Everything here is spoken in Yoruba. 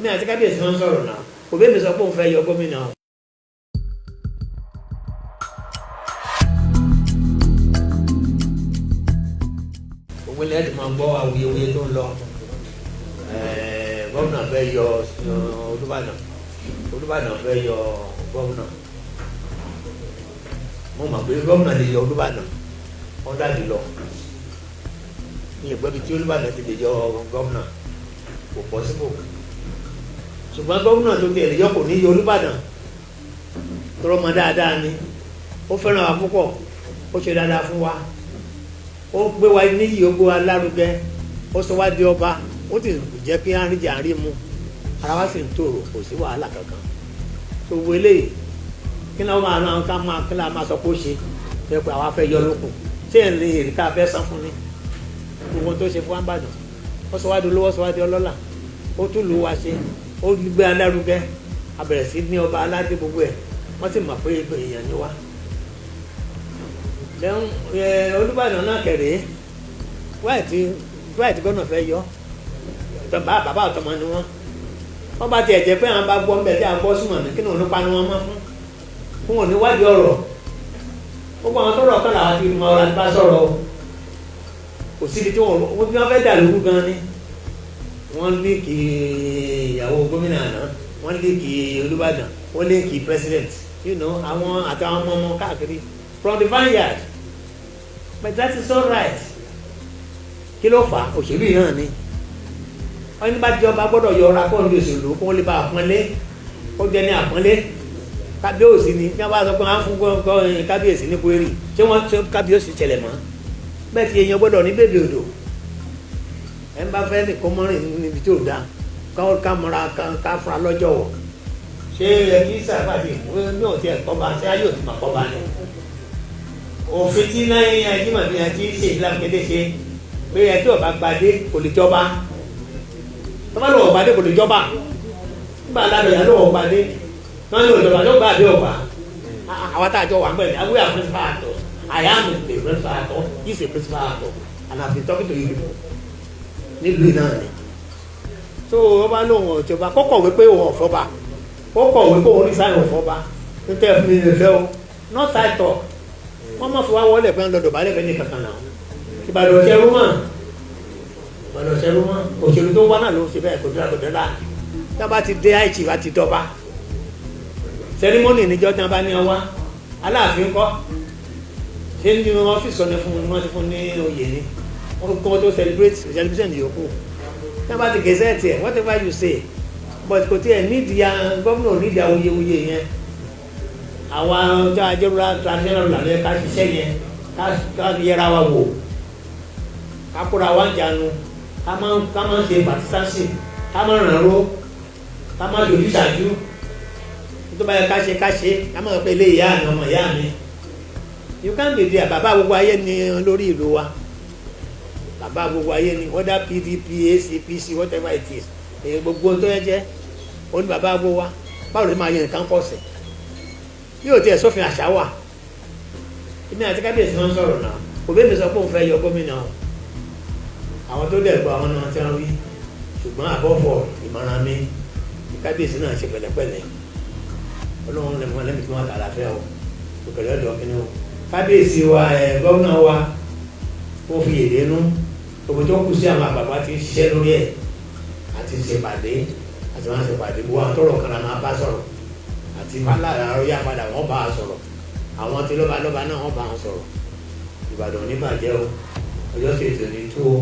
Èmi àti kábíyèsí wọn ń sọ̀rọ̀ náà. Òbí mi sọ pé òun fẹ́ yọ gómìnà. Gbogbo ilẹ̀ ti máa gbọ́ awuyewuye tó ń lọ. Gómìnà fẹ́ yọ Olúbàdàn, Olúbàdàn fẹ́ yọ gómìnà. Mo mọ̀ pé gómìnà lè yọ Olúbàdàn under the law. Ní ìgbẹ́bi tí Olúbàdàn ti lè yọ gómìnà, kò possible. Ṣùgbọ́n gómìnà tó tiẹ̀ lè yọ kò ní yọ Olúbàdàn, tọrọ mọ dáadáa ni. Ó fẹ́ràn wa púpọ̀, ó ṣe dáadáa fún wa, ó gbé wa níyì, ó gbé wa lárugẹ, ó sọ wá di ọba, ó sì jẹ́ kí àríjẹ àrí mu, ara wa sì ń tòrò, kò sí wàhálà kankan. Tó wo eléyìí, kí ni wọ́n máa rán ká máa kí ni a máa sọ pé ó ṣe tó yẹ pé àwa fẹ́ yọ lókun? Ṣé ẹ̀ lè rí ká fẹ́ san fún ni gbogbo tó ṣe fún Ìbàdàn? Ó sọ wá di olówó, ó sọ wá di ọlọ́lá, ó tún lù wá ṣe, ó gbé alárugẹ, a bẹ̀rẹ̀ sí ní ọba aládé, gbogbo ẹ̀ wọ́n sì mọ̀ pé èèyàn ni wá. Olúbàdàn náà kẹrẹ, wáyé tí gómìnà fẹ́ yọ, bàbá àtọmọ ni wọ́n. Wọ́n bá tiẹ̀ jẹ́ pé àwọn bá gbọ́ ńbẹ tí a gbọ́ súnmọ̀ ní kí ni òun pa ni wọ́n mọ́ fún wọn níwádìí ọ̀rọ̀. Gbogbo àwọn tọrọ kan làwọn ti mọ ọ̀rọ̀ àti bá sọ̀rọ̀ o. Kò síbi tí wọ́n bí wọ́n fẹ́ dà lóru gan ni. Wọ́n leak ìyàwó gómìnà àná, wọ́n leak Olúbàdàn, wọ́n leak president, àwọn àtàwọn ọmọ ọmọ káàkiri from the vineyard. But that is all right. Kí ló fà á? Òṣèlú yìí náà ni. Wọ́n ní bá jọba gbọ́dọ̀ yọ ọ̀rá kó ní òṣèlú kó lè bá àpọ́nlé, kó jẹ́ ní àpọ́nlé. Kábíyèsí ni bí wọ́n bá sọ pé wọ́n á fún kábíyèsí ní kwérì, ṣé wọ́n ṣe kábíyèsí ṣẹlẹ̀ mọ́ bẹ́ẹ̀ tí èèyàn gbọ́dọ̀ ní bèbè odò. Ẹ̀ ń bá fẹ́ nìkan mọ́rin níbi tí ò dáa, ká mọ́ra, ká fura lọ́jọ́ wọ̀. Ṣé ẹ kí sàbàdì ní òtí ẹ̀ kọ́ba? Ṣé ayé òtí mà kọ́ba ni? Òfin tí náà Ajímọ̀bí àti ṣe ìlànà ṣe pé ẹ tí ọba gbadé kò lè jọba. Tọ́ba lọ́wọ́ gbadé kò lè jọba. Nígbà aládọ̀yà lọ́wọ́ gbadé wọ́n ní òjọba tó gbà bí ọba. Àwọn tá a jọ wà ń bẹ̀rẹ̀, we are principal actors. I am the principal actor, he is a principal actor, and I have been talking to you people nílùú náà ni. So ọba lóun ọ̀jọba, kọ́kọ̀wé pé òun ọ̀fọ́ba, kọ́kọ̀wé pé òun resign ọ̀fọ́ba nítorí ẹ̀ fún mi lè fẹ́ o. Not side talk. Wọ́n má fi wá wọlé pé ń lọ dọ̀bálẹ̀ fẹ́ ní kankan náà. Ìbàdàn ṣẹrú mọ́, Ìbàdàn ṣẹrú mọ́. Òṣèlú tó ń wá náà ló ń ṣe bẹ́ẹ̀. Kò dúrà, kò dúrà. Tí a bá ti dé àìsí wa ti dọba ceremony níjọ́ tí wọ́n bá ní ọ wá. Aláàfin kọ́, ṣé ní ọ́fíìsì kan ní fún wọn ti fún ní oyè ni wọ́n kọ́ tó celebrate celebration yòókù tí wọ́n bá ti gazette ẹ̀, whatever you say. But kò tí ẹ̀ nídìí gómìnà, nídìí awuyewuye yẹn. Àwa ọjọ́ ajẹ́rúra traditional ruler ló ká ṣiṣẹ́ yẹn, ká yẹra wa wò, ká kóra wa ń jánu, ká má ṣe partisanship, ká má ràn ró, ká má dojú ṣáájú. Tó bá yẹ ká ṣe, ká ṣe. Ká má sọ pé ilé ìyá mi, ọmọ ìyá mi. You can't be there. Bàbá gbogbo ayé ni lórí ìlú wa, bàbá gbogbo ayé ni, whether PDP, ACPC, whatever it is, èyí gbogbo tó yẹ jẹ́ ó ní bàbá gbogbo wa. Báwo ló máa yẹ nǹkan pọ̀ sí bí o tiẹ̀ sófin àṣà wà? Èmi àti kábíyèsí wọn ń sọ̀rọ̀ náà. Òbí mi sọ pé òun fẹ́ yọ gómìnà. Àwọn tó dẹ̀ gbọ́, àwọn náà ti ń wí. Ṣùgbọ́n àbọ̀fọ̀ ìmọ̀ràn mi, kábíyèsí náà ṣe pẹ̀lẹ́pẹ̀lẹ́. Ọlọ́run lẹ́mú lẹ́mí tí wọ́n tà láfẹ́ o òkèlè ọ̀dọ̀ kínní o. Kábíyèsí wa, ẹ̀ gómìnà wa, ó fi èdè nú òbí tó kù sí. Àwọn àgbààgbà ti ń ṣiṣẹ́ lórí ẹ̀ àti ṣèpàdé àti wọn ṣèpàdé. Gbogbo àwọn tọrọ kan náà máa bá sọ̀rọ̀ àti fàlà yá padà, wọ́n bá a sọ̀rọ̀. Àwọn tí lọ́ba lọ́ba náà, wọ́n bá a sọ̀rọ̀. Ìbàdàn ní bàjẹ́ o. Ọjọ́ sì ètò ní tó o.